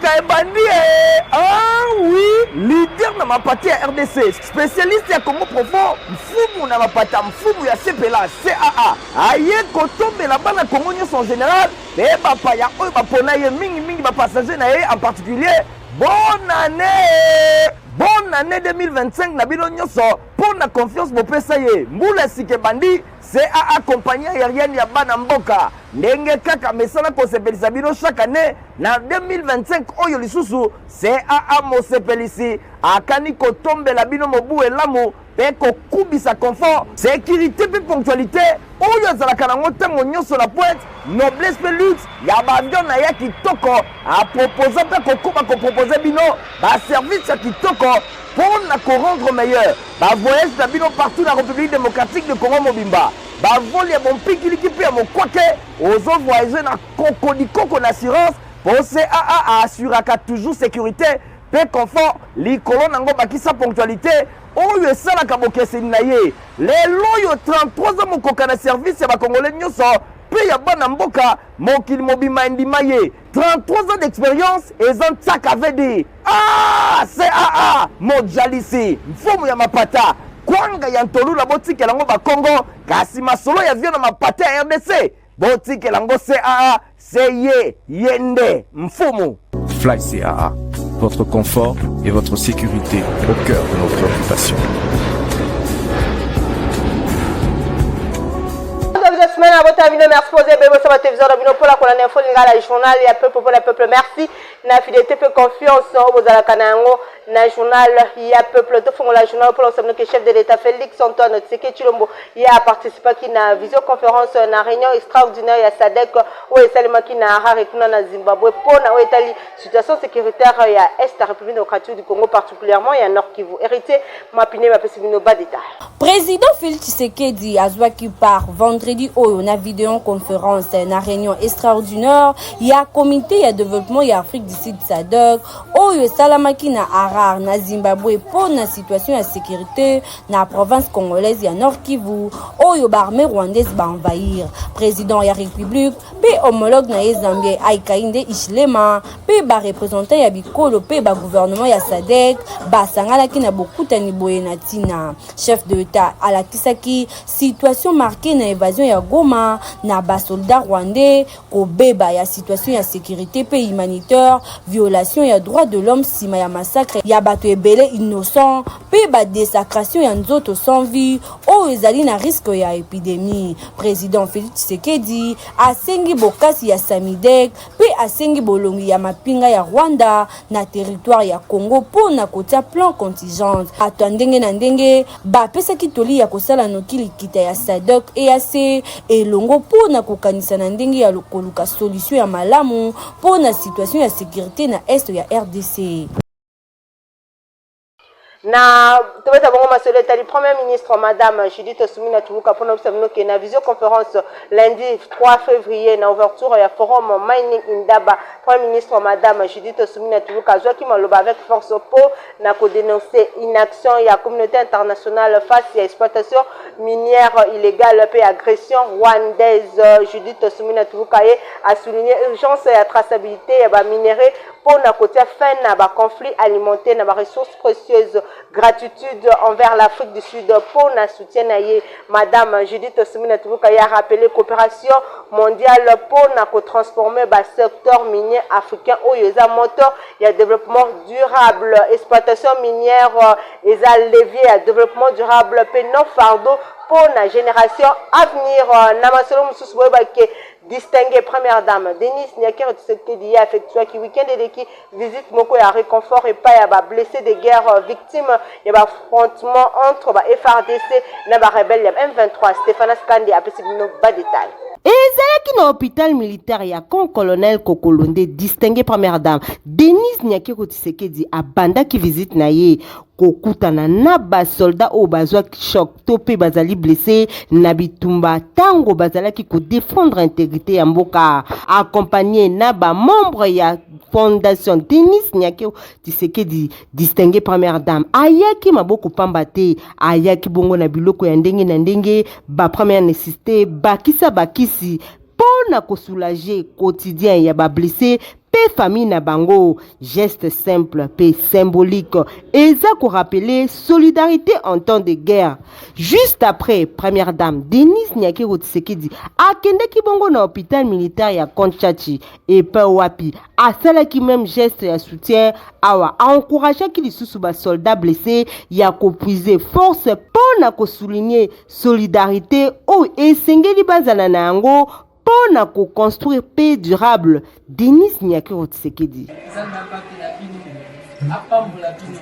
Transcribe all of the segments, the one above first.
sika ebandi eh! Ah oui, leader na mapata ya RDC, spécialiste ya Congo profond, mfumu na mapata, mfumu ya CPLA, CAA. Aye kotombela bana Congo nyonso en général mpe bapaya oyo bapona ye mingimingi bapassager na ye en particulier. Bonne année! Bonne année 2025 na bino nyonso mpo na confiance bopesa ye. Mbula ya sika ebandi, CAA compagnie aérienne ya bana mboka ndenge kaka mesana kosepelisa bino chaque année na 2025 oyo lisusu CAA mosepelisi akani kotombela bino mobu elamu mpe kokubisa confort, securite mpe ponctualité oyo azalaka nango ntango nyonso na pointe, noblesse mpe luxe ya baavion na ya kitoko. Aproposa mpe akokoba kopropose bino baservice ya kitoko mpo na korendre meilleur bavoyage na bino partout na République démocratique de Congo mobimba. Bavole ya bompikiliki mpe ya mokwake, ozo voyage na kokodikoko na assurance mpo CAA aassuraka toujours sécurité mpe confort likolo nango, bakisa ponctualité oyo esalaka bokeseni na ye. Lelo oyo 33 ans mokoka na service ya bakongole nyonso mpe ya bana mboka mokili mobimba endima ye. 33 ans d'expérience eza ntsaka vd. Ah, CAA mojalisi mfumu ya mapata kwanga ya ntolula, botikela yango bakongo, kasi masolo ya vio na mapata ya RDC botikela yango CAA. Se ye ye nde mfumu. Fly CAA, votre confort et votre sécurité au cœur de nos préoccupations. Semaine abota bino, merci poser bebo sa télévision na bino mpola kolanda info lingala, journal ya peuple mpo na peuple. Merci na fidélité mpe confiance oyo bozalaka na yango na journal ya peuple. Tofongola journal mpola kosabino ke chef de l'État Félix Antoine Tshisekedi Tshilombo ye aparticipaki na visioconférence na réunion extraordinaire ya SADC oyo esalemaki na Harare kuna na Zimbabwe mpo na oyo etali situation sécuritaire ya Est ya République démocratique du Congo, particulièrement ya Nord Kivu. Héritier Mapine bapesi bino ba détail. Président Félix Tshisekedi azwaki part vendredi oyo na videoconférence na réunion extraordinaire ya comité ya développement ya Afrique du Sud SADC oyo esalamaki na Harare na Zimbabwe mpo na situation ya sécurité na province congolaise ya Nord Kivu oyo ba armée rwandaise ba envahir. Président ya République mpe homologue na ye zambien Hakainde Hichilema mpe ba représentant ya bikolo mpe ba gouvernement ya SADC basanganaki na bokutani boye na ntina. Chef de l'État alakisaki situation marquée na invasion ya Goma na basoldat rwandais, kobeba ya situation ya sécurité mpe humanitaire, violation ya droit de l'homme nsima ya massacre ya bato ebele innocent mpe badésecration ya nzoto sans vie oyo ezali na risque ya épidémie. Président Félix Tshisekedi asengi bokasi ya SAMIDEC mpe asengi bolongi ya mapinga ya Rwanda na territoire ya Congo mpo na kotia plan contingence. Bato ya ndenge na ndenge bapesaki toli ya kosala noki likita ya SADC EAC elongo mpo na kokanisa na ndenge ya koluka solution ya malamu mpo na situation ya sécurité na est ya RDC. Na tobeta bongo masolo etali Premier ministre Madame Judith Suminwa Tuluka mpona bisa bino ke na visioconférence lundi 3 février na ouverture ya forum Mining Indaba, Premier ministre Madame Judith Suminwa Tuluka azwaki maloba avec force mpo na kodénoncer inaction ya communauté internationale face ya exploitation minière illégale mpe agression rwandaise. Judith Suminwa Tuluka ye asouligné urgence ya traçabilité ya baminerais mpo na kotia fin na baconflit alimenté na baressources précieuses. Gratitude envers l'Afrique du Sud mpo na soutien na ye, Madame Judith Suminwa Tuluka ye rappelé coopération mondiale mpo na kotransformer basecteur minier africain oyo eza moteur ya développement durable. Exploitation minière eza levier ya développement durable mpe non fardeau mpo na génération à venir. Na masolo mosusu, boyebake distinguée première dame Denise Nyakeru Tshisekedi ye effectuaki week-end eleki visite moko ya réconfort epai ya bablessé de guerre victime ya baaffrontement entre ba FARDC na barebelle ya M23. Stéphanas Kande apesi bino badetail. Ezalaki na hôpital militaire ya camp Colonel Kokolo nde distinguée première dame Denise Nyakeru Tshisekedi abandaki visite na ye, kokutana na basoldat oyo bazwaki choc to mpe bazali blessé na bitumba ntango bazalaki kodéfendre intégrité ya mboka. Accompagné na bamembre ya fondation Denise Nyakeru Tshisekedi, distinguée première dame ayaki maboko pamba te. Ayaki bongo na biloko ya ndenge na ndenge, bapremière nécessité, bakisa bakisi mpo na kosoulager quotidien ya bablessé. mpe famille na bango. Geste simple mpe symbolique eza korappeler solidarité en temps de guerre. Juste après, première dame Denise Nyakeru Tshisekedi akendaki bongo na hôpital militaire ya Camp Tshatshi epai wapi asalaki même geste ya soutien. Awa aencourageaki lisusu basoldat blessé ya kopuiser force mpo na kosouligner solidarité oyo esengeli bazala na yango mpo na koconstruire paix durable. Denise Nyakeru Tshisekedi. Nzambe abatela bino, apambola bino.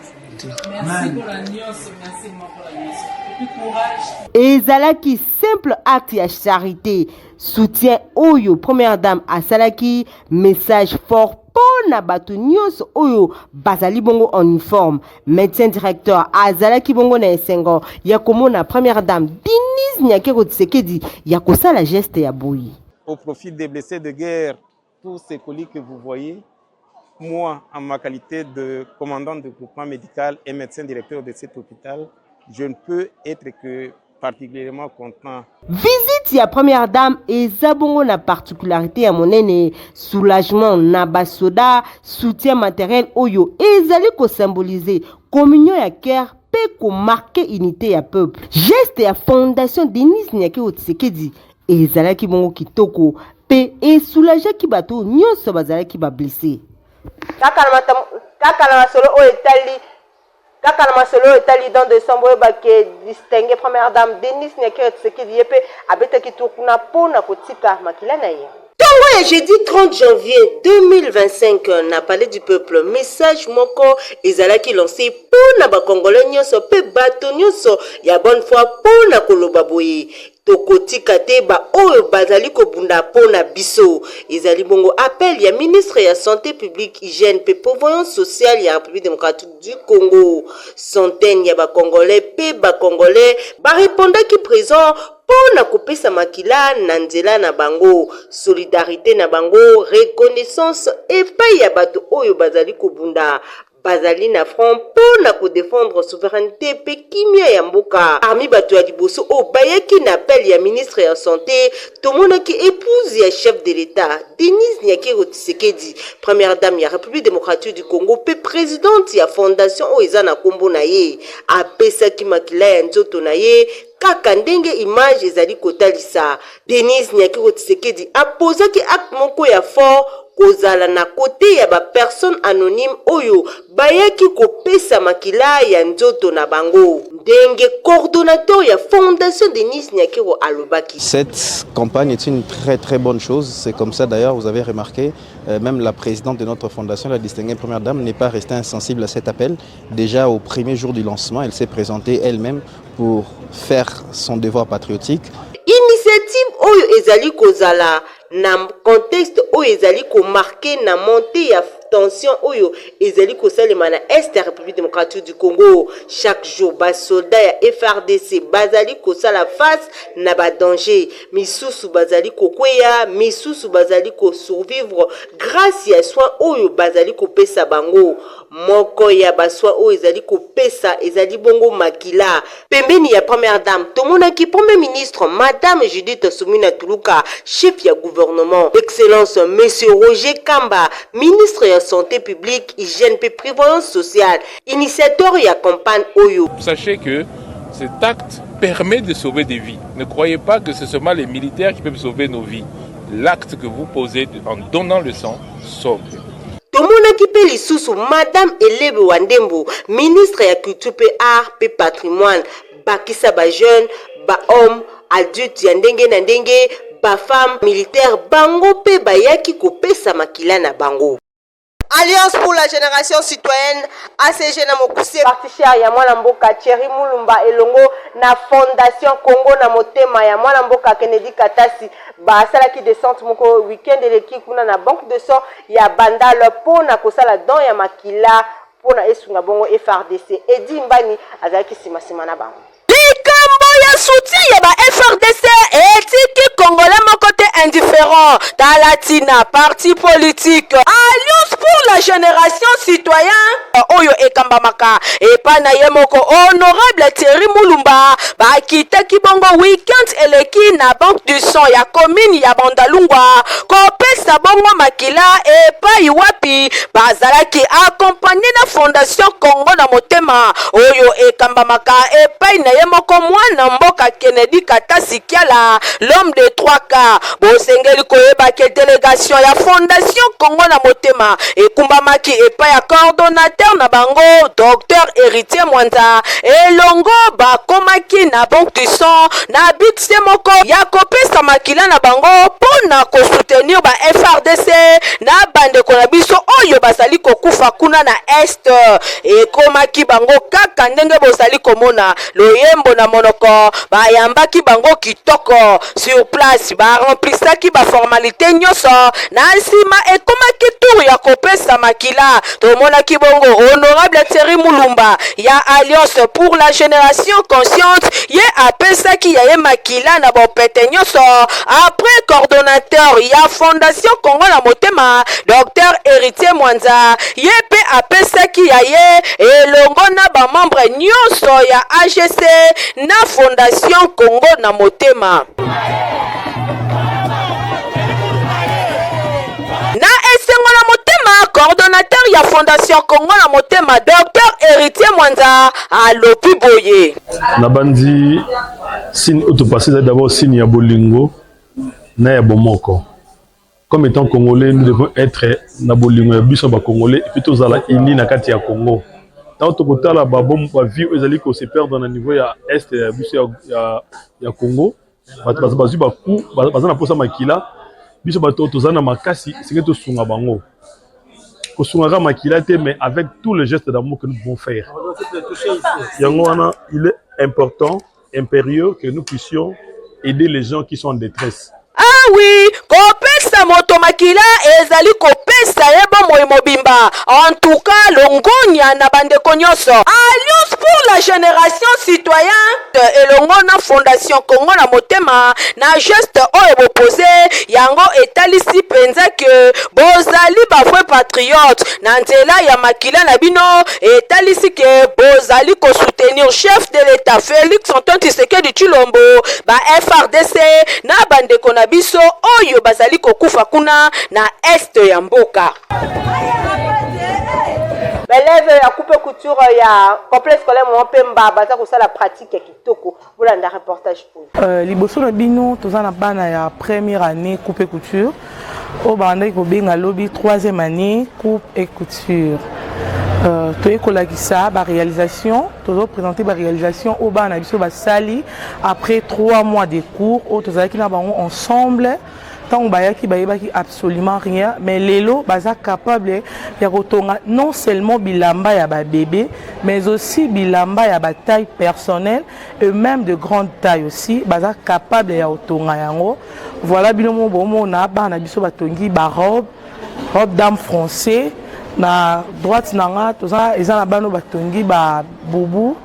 Merci mpona nyonso, merci mpona nyonso et puis courage. Ezalaki simple acte ya charité, soutien oyo première dame asalaki, message fort mpo na bato nyonso oyo bazali bongo en uniforme. Médecin directeur azalaki bongo na esengo ya komona première dame Denise Nyakeru Tshisekedi ya kosala geste ya boye. Au profit des blessés de guerre, tous ces colis que vous voyez, moi, en ma qualité de commandant de groupement médical et médecin directeur de cet hôpital, je ne peux être que particulièrement content. Visite ya première dame eza bongo na particularité ya monene: soulagement na basoda, soutien matériel oyo ezali kosymboliser communion ya cœur mpe komarquer unité ya peuple. Geste ya fondation Denise Nyakeru Tshisekedi ezalaki bongo kitoko mpe esoulageaki bato nyonso bazalaki bablessé. Kaka na masolo oyo etali don de sang, boyebake distingué première dame Denise Nyakeru Tshisekedi ye mpe abetaki tour kuna mpona kotika makila na ye. Ntongo ya jeudi 30 janvier 2025, na Palais du Peuple, message moko ezalaki lancé mpo na bakongolais nyonso mpe bato nyonso ya bonne foi mpo na koloba boye: tokotika te baoyo bazali kobunda mpo na biso. Ezali bongo appel ya ministre ya Santé publique, Hygiène mpe Prévoyance sociale ya République démocratique du Congo. Centaine ya bakongolais mpe bakongolais barépondaki présent mpo na kopesa makila na nzela na bango, solidarité na bango, reconnaissance epai ya bato oyo bazali kobunda, bazali na front mpo na kodéfendre souveraineté mpe kimia ya mboka. Parmi bato ya liboso oyo bayaki na appel ya ministre ya Santé, tomonaki épouse ya chef de l'État, Denise Nyakeru Tshisekedi, première dame ya République démocratique du Congo mpe présidente ya fondation oyo eza na nkombo na ye. Apesaki makila ya nzoto na ye kaka ndenge image ezali kotalisa. Denise Nyakeru Tshisekedi apozaki acte moko ya fort, kozala na côté ya bapersone anonyme oyo bayaki kopesa makila ya nzoto na bango, ndenge coordonnateur ya fondation Denise Nyakeru alobaki. Cette campagne est une très très bonne chose. C'est comme ça d'ailleurs, vous avez remarqué, même la présidente de notre fondation, la distinguée première dame, n'est pas restée insensible à cet appel. Déjà au premier jour du lancement, elle s'est présentée elle-même pour faire son devoir patriotique. Initiative oyo ezali kozala na contexte oyo ezali komarquer na montée ya tension oyo ezali kosalema na est ya République démocratique du Congo. Chaque jour, basoldat ya FARDC bazali kosala face na badanger. Misusu bazali kokweya, misusu bazali kosurvivre grâce ya soin oyo bazali kopesa bango. Moko ya basoin oyo ezali kopesa ezali bongo makila. Pembeni ya première dame, tomonaki premier ministre madame Judith Suminwa Tuluka, chef ya gouvernement, Excellence monsieur Roger Kamba, ministre ya Santé publique, Hygiène mpe Prévoyance sociale, initiateur ya campagne oyo. Sachez que cet acte permet de sauver des vies. Ne croyez pas que c'est seulement les militaires qui peuvent sauver nos vies. L'acte que vous posez en donnant le sang sauve. Tomonaki mpe lisusu madame Elebe wa Ndembo, ministre ya Culture mpe Art mpe Patrimoine, bakisa bajeune, bahomme adulte ya ndenge na ndenge, bafemme militaire, bango mpe bayaki kopesa makila na bango. Alliance pour la génération citoyenne, ACG na mokuse, parti cher ya mwana mboka Thierry Mulumba elongo na Fondation Congo na motema ya mwana mboka Kennedy Katasi, basalaki descente moko weekend eleki kuna na banque de sang ya Bandal mpo na kosala don ya makila mpo na esunga bongo FARDC. Edi Mbani azalaki nsima na bango. Likambo ya soutien ya ba FARDC etiki congolais moko te. indifférent. Tala tina parti politique Alliance pour la génération citoyen oyo ekambamaka epai na ye moko honorable Thierry Mulumba bakitaki bongo week-end eleki na Banque du Sang ya commune ya Bandalungwa kopesa bongo makila epai wapi bazalaki accompagne na Fondation Congo na motema oyo ekambamaka epai na ye moko mwana mboka Kennedy Katasi Kiala l'homme de 3K. Bosengeli koyeba ke delegation ya Fondation Congo na motema ekumbamaki epai ya coordonnateur na bango Docteur Heritier Mwanza elongo bakomaki na Banque du Sang na but se moko ya kopesa makila na bango mpo na kosoutenir ba FARDC na bandeko na biso oyo bazali kokufa kuna na Est. Ekomaki bango kaka ndenge bozali komona loyembo na monoko, bayambaki bango kitoko sur place, ba remplissaki ba formalites nyoso, na nsima ekomaki tour ya kopesa makila. Tomonaki bongo Honorable Thierry Mulumba ya Alliance pour la generation consciente, ye apesaki ya ye makila na bopete nyoso après coordonnateur ya Fondation Congo na motema Docteur Heritier Mwanza, ye mpe apesaki ya ye elongo na ba membres nyoso ya AGC na Fondation Congo na motema. Na esengo na motema, coordonnateur ya Fondation Congo na motema Docteur Heritier Mwanza alobi boye. Nabanzi signe oyo topase ezali d'abord signe ya bolingo na ya bomoko. Comme etant congolais, nous devons être na bolingo ya biso ba congolais et puis tozala unis na kati ya Congo. Tango tokotala ba bom ba vie oyo ezali ko se perdre na niveau ya est ya biso ya, ya, ya Congo, bato baza bazwi ba coup, baza na posa makila, biso bato toza na makasi, esengeli tosunga bango. Kosunga kaka makila te, mais avec tous les gestes d'amour que nous pouvons faire. Yango wana, il est important imperieux que nous puissions aider les gens qui sont en détresse. Ah oui, kopesa moto makila ezali kopesa ye bomoi mobimba. En tout cas, longonya na bandeko nyonso. Alliance pour la génération citoyen elongo na Fondation Congo na motema na geste oyo bopoze yango etalisi mpenza ke bozali ba vrai patriote na nzela ya makila na bino etalisi ke bozali ko soutenir chef de l'Etat Felix Antoine Tshisekedi Tshilombo, ba FARDC na bandeko na biso oyo bazali kokufa kuna na est ya mboka. Ba élèves ya coupe couture ya complexe scolaire Mont Pemba baza kosala pratique ya kitoko. Bolanda reportage oyo. Euh, liboso na bino toza na bana ya première année coupe et couture oyo babandaki kobenga lobi troisième année coupe et couture. Euh, toye kolakisa baréalisation tozoprésente baréalisation oyo bana na biso basali après trois mois de cours oyo tozalaki na bango ensemble. Ntango bayaki bayebaki absolument rien, mais lelo baza capable ya kotonga non seulement bilamba ya ba bébé, mais aussi bilamba ya ba taille personnelle et même de grande taille aussi, baza capable ya kotonga yango. Voilà bino mo bomona bana biso batongi ba robe, robe dame français na droite na nga toza eza na bano batongi ba boubou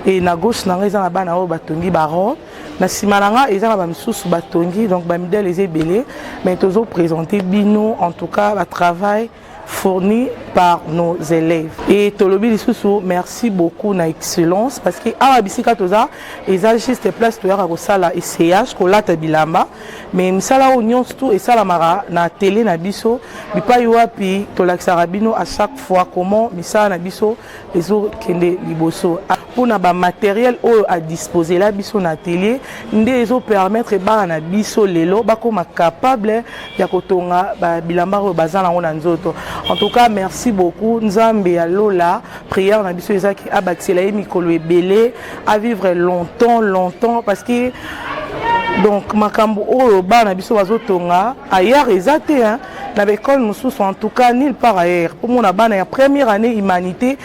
et na gauche na nga eza na bana oyo batongi ba robe. Na sima na nga eza na ba misusu batongi, donc ba midele eza ebele, mais tozo présenter bino en tout cas ba travail fourni par nos élèves. Et tolobi lisusu merci beaucoup na excellence parce que awa bisika toza eza juste place toyaka kosala essayage kolata bilamba, mais misala oyo nyonso tout esalamaka na télé na biso bipai wapi tolakisaka bino à chaque fois comment misala na biso ezo kende liboso pona ba materiel oyo a disposela biso na atelier nde ezo permettre bana na biso lelo bakoma capable ya kotonga ba bilamba oyo baza nango na nzoto. En tout cas merci beaucoup Nzambe ya lola, prière na biso ezaki abakisela ye mikolo ebele, a vivre longtemps longtemps parce que donc makambo oyo bana biso bazotonga ailleurs eza te hein. Na ba école mosusu en tout cas nulle part ailleurs po mona bana ya première année humanité,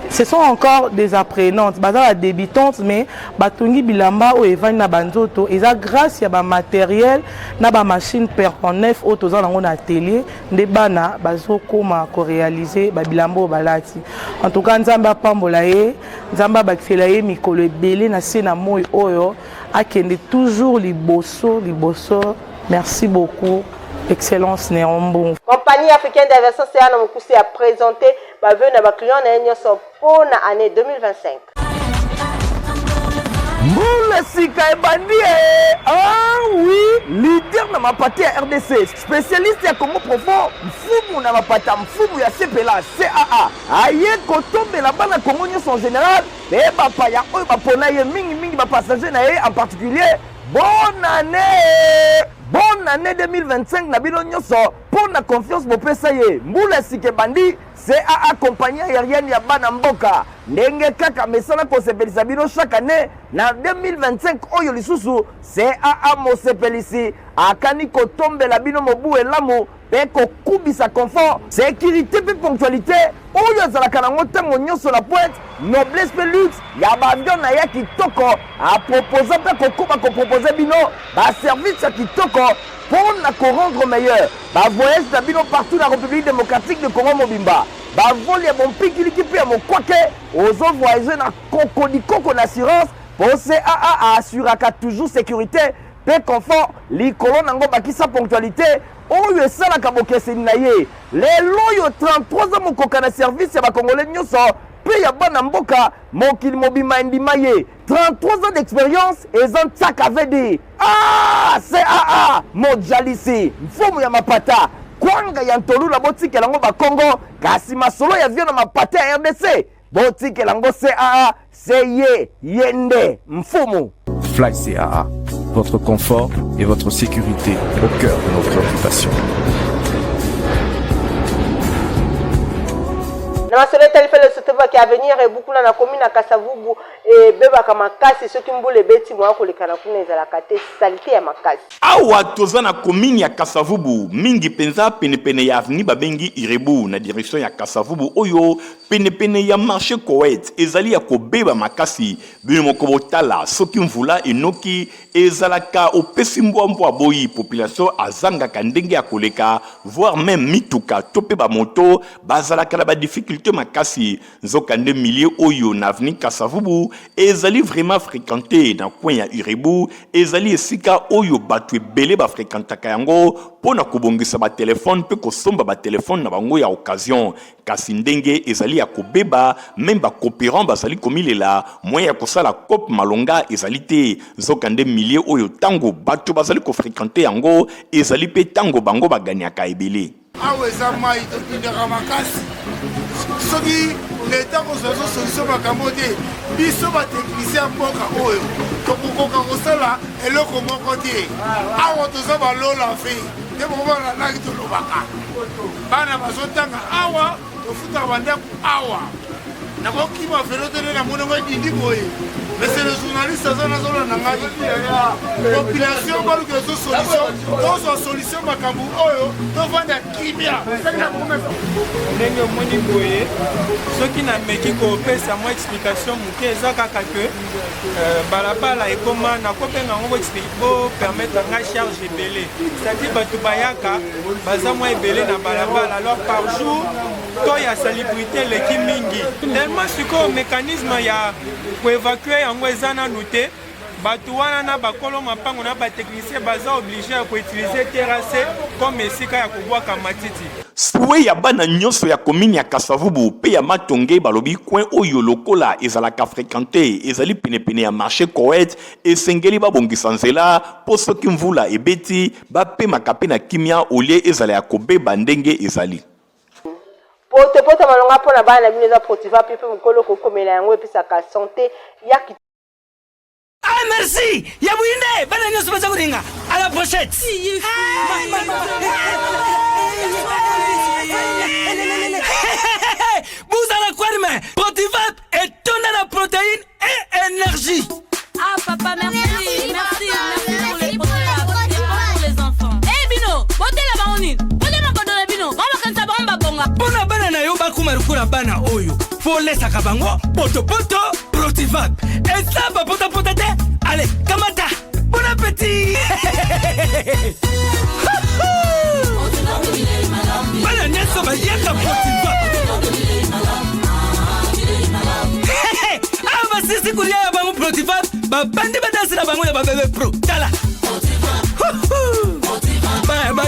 ce sont encore des apprenantes, baza ba débutantes mais batongi bilamba oyo evandi na banzoto eza grâce ya ba matériel na ba machine perpon neuf oyo toza nango na atelier nde bana bazokoma ko réaliser ba bilamba oyo balati. En tout cas Nzambe apambola ye, Nzambe abakisela ye mikolo ebele na se na moi oyo akende toujours liboso liboso. Merci beaucoup excellence Néon Mbungu. Compagnie africaine d'aviation CA na mokuse ya présenter ba vœux na ba clients na ye nyonso mpo na année 2025. Mbula sika ebandi eh! Ah oui, leader na mapate ya RDC, spécialiste ya Congo profond, mfumu na mapata, mfumu ya CPLA, CAA. Aye kotombela bana Congo nyonso en général mpe bapaya oyo bapona ye mingimingi bapassager na ye en particulier. Bonne année! Bonne année 2025 na bino nyonso mpo na confiance bopesa ye. Mbula ya sika ebandi, CAA compagnie aérienne ya bana mboka ndenge kaka mesana kosepelisa bino chaque année na 2025 oyo lisusu CAA mosepelisi akani kotombela bino mobu elamu mpe kokubisa confort, securite mpe ponctualite oyo azalaka nango ntango nyonso na pointe, noblesse mpe luxe ya baavion na ya kitoko. Aproposa mpe akokoba kopropose bino baservice ya kitoko mpo na korendre meilleur bavoyage na bino partout na République démocratique de Congo mobimba. Bavole ya bompikiliki mpe ya mokwake, ozo voyage na kokodikoko na assurance mpo CAA aassuraka toujours sécurité mpe confort likolo nango bakisa ponctualité oyo esalaka bokeseni na ye lelo oyo 33 ans mokoka na service ya bakongole nyonso mpe ya bana mboka mokili mobimba endima ye 33 ans d'expérience eza ntiaka vd ah, caa mojalisi mfumu ya mapata kwanga ya ntolula botikela yango bakongo kasi masolo ya vio na mapata ya rdc botikela yango caa se ye ye nde mfumu. Fly CAA, votre confort et votre sécurité au cœur de nos préoccupations. Na masolo etali fele sotobaki avenir ebukuna na commune ya Kasavubu ebebaka makasi soki mbula ebeti moya koleka na kuna ezalaka te salite ya makasi. Awa toza na commune ya Kasavubu, mingi penza penepene ya avenue babengi Irebu na direction ya Kasavubu oyo Penepene ya marche Koweït ezali ya kobeba makasi, bino moko botala soki mvula enoki ezalaka opesi mbwa mbwa aboyi, population azangaka ndenge ya koleka voir meme mituka to pe ba moto bazalaka na ba difficulte makasi, nzoka nde milieu oyo na avenue Kasavubu ezali vraiment frequente na coin ya Irebu ezali esika oyo batu ebele ba frequentaka yango pona kobongisa ba telephone pe kosomba ba telephone na bango ya occasion. Kasi ndenge ezali ya kobeba, meme ba cooperants bazali komilela, moyen ya kosala coop malonga ezali te. Nzoka nde milieu oyo tango bato bazali ko frequenter yango, ezali pe tango bango ba gagnaka ebele. Awa eza mayi tobundaka makasi soki leta akozwa zo solution makambo te biso batechnicien ya mboka oyo tokokoka kosala eloko moko te awa toza balola fe nde bokomona naki tolobaka bana bazotanga awa tofutaka bandako awa nakokima velo te nde namoni yango edindi boye monsieur le journaliste aza nazolanda ngai population baluka ezo solution tozwa solution makambo oyo tovanda kimia ndenge omoni boye soki nameki kopesa mwa explication moke eza kaka ke euh, balabala ekoma nakobenga yango bopermettre ngai charge ebele c'est-à-dire bato bayaka baza mwa ebele na balabala alors par jour to ya salubrité eleki mingi tellement sikoyo mécanisme ya koevacue yango eza nanu te bato wana na bakolo mapango na batechnicien baza oblige ya koutilize terrasse comme esika ya kobwaka matiti. Souhait ya bana nionso ya commune ya Kasa-Vubu pe ya Matonge balobi coin oyo lokola ezalaka frequente ezali pene pene ya marche Koweït esengeli babongisa nzela po soki mvula ebeti bapemaka pe na kimia au lieu ezala ya kobeba ndenge ezali. Potopoto malonga mpo na bana na bino eza Protiva mpe mpe mokolo okoki komela yango epesaka sante ya Ah merci ya buyinde bana nyonso baza kolinga à la prochaine. Buzala kwarme Protivap etonda na protéine et énergie. Ah papa merci merci merci pour les Protivap c'est bon pour les enfants. Eh bino botela bango nini? Bolia makodo na bino bango bakanisa bango babonga. Pona bana na yo bakoma lokola bana oyo folesaka bango potopoto Protivap eza bapotapota te ale kamata bon appétit bana nyonso baliaka Protivap awa basisi kolia ya bango Protivap babandi badansi na bango ya babebe pro tala.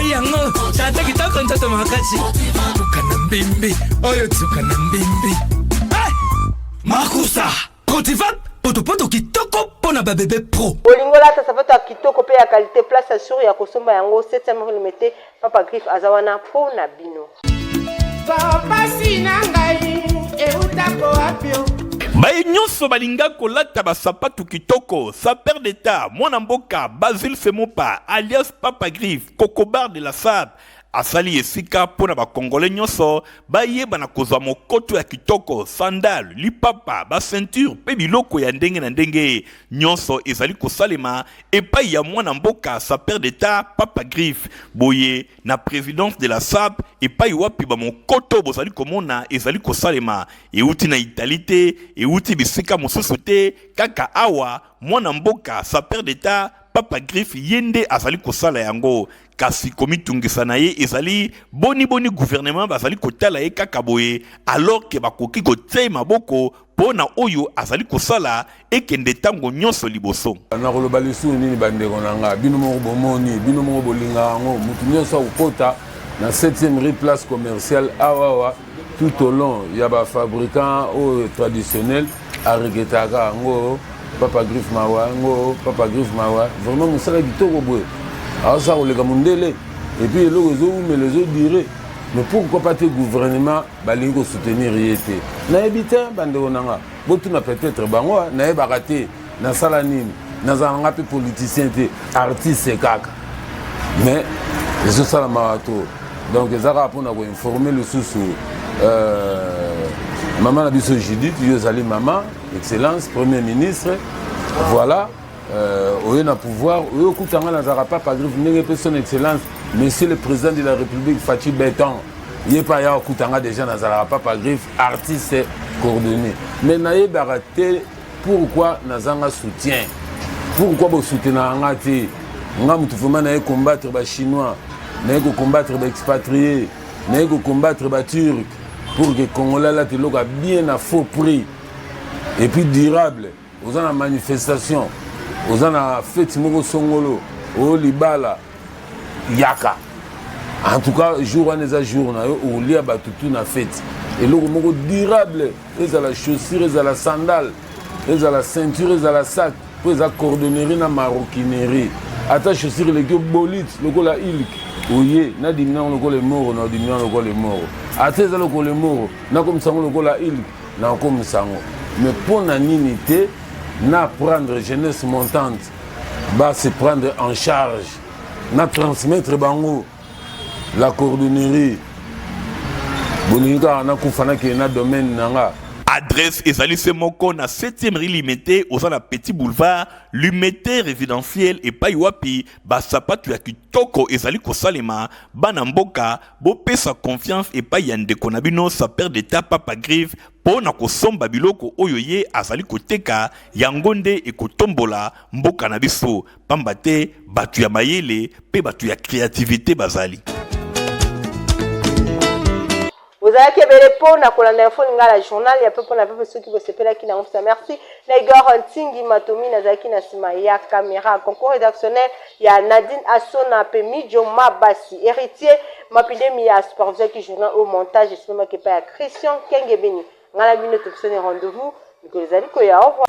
Ngai yango tata kitoko nzoto makasi. Tuka na mbimbi oyo tuka na mbimbi. Hey! Makusa Protivap potopoto kitoko mpo na babebe pro. Bolingo lata sapato ya kitoko pe ya qualite place ya sur ya kosomba yango 7e rue limete papa griffe aza wana po na bino. Pasi na ngai eutako wapi o? Baye nyonso balinga kolata basapatu kitoko, sapeur d'etat, mwana mboka Basile Semopa alias Papa Griffe, Kokobar de la Sape, asali esika mpo na ba Congolais nyonso bayeba na kozwa mokoto ya kitoko, sandale, lipapa, ba ceinture mpe biloko ya ndenge na ndenge. Nyonso ezali kosalema epai ya mwana mboka sapeur d'etat Papa Griffe. Boye na presidence de la SAP epai wapi ba mokoto bozali komona ezali kosalema euti na Italie te, euti bisika mosusu te, kaka awa mwana mboka sapeur d'etat Papa Griffe ye nde azali kosala yango. Kasi komitungisa na ye ezali boni boni gouvernement bazali kotala ye kaka boye alors que bakoki kotia ye maboko mpo na oyo azali kosala ekende ntango nyonso liboso. Nakoloba lisusu nini bandeko na nga? Bino moko bomoni, bino moko bolingaka yango. Moto nyonso akokota na 7e rue place commerciale awa awa tout au long ya ba fabricants oyo traditionnel aregretaka yango papa griffe mawa yango papa griffe mawa vraiment mosala kitoko boye aosala koleka mondele epuis eloko ezowumela ezodure mais pourquoi pas te gouvernement balingi kosoutenir ye te nayebi te bandeko na nga botuna peut-être bango nayebaka te nasala nini nazala nga mpe politicien te artiste kaka mais ezosala mawa to donc eza kaka mpona koinforme lisusu euh, mama na biso judith yo ozali mama excellence premier ministre voilà euh, oye na pouvoir oye okuta nga nazalaka papa griffe ndenge mpe son excellence monsieur le président de la république faci beton ye mpe aya okuta nga déjà nazalaka papa griffe artiste coordonné mais nayebaka te Pourquoi nazanga soutien? Pourquoi bo soutenaka nga te? Nga mutu vraiment naye combattre ba chinois, naye ko combattre ba expatriés, naye ko combattre ba turcs pour que congolais alata eloko ya bien na faux prix et puis durable. Oza na manifestation, oza na fete moko songolo, oyo libala yaka. En tout cas, jour wana eza jour na yo olia bato tout na fete. Eloko moko durable. Ezala chaussure, ezala sandale, ezala ceinture, ezala sac, mpo eza cordonnerie na maroquinerie. Ata chaussure eleki yo bolite lokola Hulk, oye na dimina yango lokola emoro, na dimina yango lokola emoro. Ata eza lokola emoro, nakomisa yango lokola Hulk, nakomisa yango. Mais mpo na nini te na prendre jeunesse montante ba se prendre en charge na transmettre bango La cordonnerie bolingi kaka nakufa nakende na domaine na nga. Adresse ezali se moko na 7e rue Limete, oza na petit boulevard Limete résidentiel epai wapi ba sapatu ya kitoko ezali kosalema. Bana mboka bopesa confiance epai ya ndeko na bino sapeur d'etat Papa Griffe mpo na kosomba biloko oyo ye azali koteka, yango nde ekotombola mboka na biso. Pamba te bato ya mayele mpe bato ya creativite bazali. Bozalaki ebele po na kolanda info lingala journal ya pepo na pepe soki bosepelaki nango pesa merci na Igor Ntingi Matomi nazalaki na sima ya camera concours redactionnel ya Nadine Asona pe Mijo Mabasi Héritier Mapindemi ya supervisaki journal au montage esalemaki epai ya Christian Kengebeni Ngai na bino topesani rendez-vous mikolo ezali koya. Au revoir.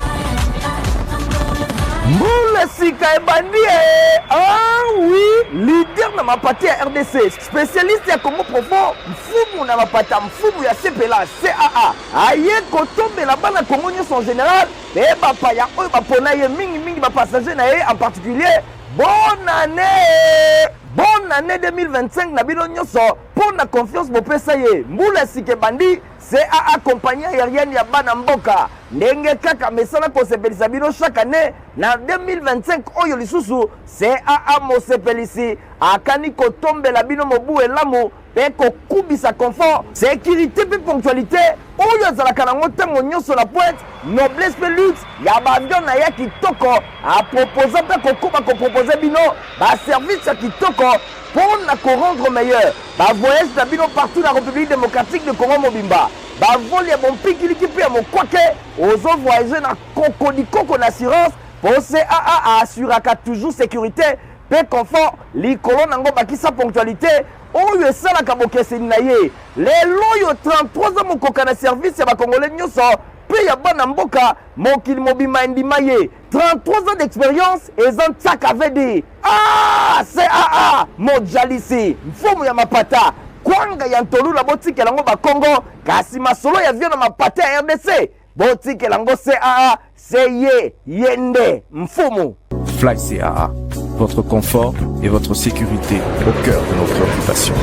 Mbula sika ebandi eh! Ah oui, leader na mapati ya RDC, spécialiste ya Congo profond, mfumu na mapata, mfumu ya CPLA, CAA. Aye kotombela bana Congo nyonso en général mpe bapaya oyo bapona ye mingi mingi ba passager na ye en particulier. Bonne année! Bonne année 2025 na bino nyonso mpo na confiance bopesa ye. Mbula sika ebandi. CAA compagnie aerienne ya bana mboka ndenge kaka mesana kosepelisa bino chaque année na 2025 oyo lisusu CAA mosepelisi akani kotombela bino mobu elamu mpe kokubisa confort securite mpe ponctualité oyo azalaka nango ntango nyonso na pointe noblesse mpe luxe ya baavion na ya kitoko aproposa mpe akokoba kopropose bino baservice ya kitoko mpo na korendre meilleur Ba voyage na bino partout na Republique Democratique de Congo mobimba. Ba vol ya bompikiliki mpe ya mokwake, ozo voyager na kokodikoko na assurance po CAA a assuraka toujours securite. mpe confort likolo nango bakisa ponctualité oyo esalaka bokeseni na ye. Lelo oyo 33 ans mokoka na service ya bakongole nyonso mpe ya bana mboka, mokili mobimba endima ye. 33 ans d'experience eza ntsaka vd ah, caa mojalisi mfumu ya mapata kwanga ya ntolula botikela yango bakongo, kasi masolo ya vio na mapata ya rdc botikela yango caa se ye ye nde mfumu. Fly CAA, votre confort et votre sécurité au cœur de nos préoccupations.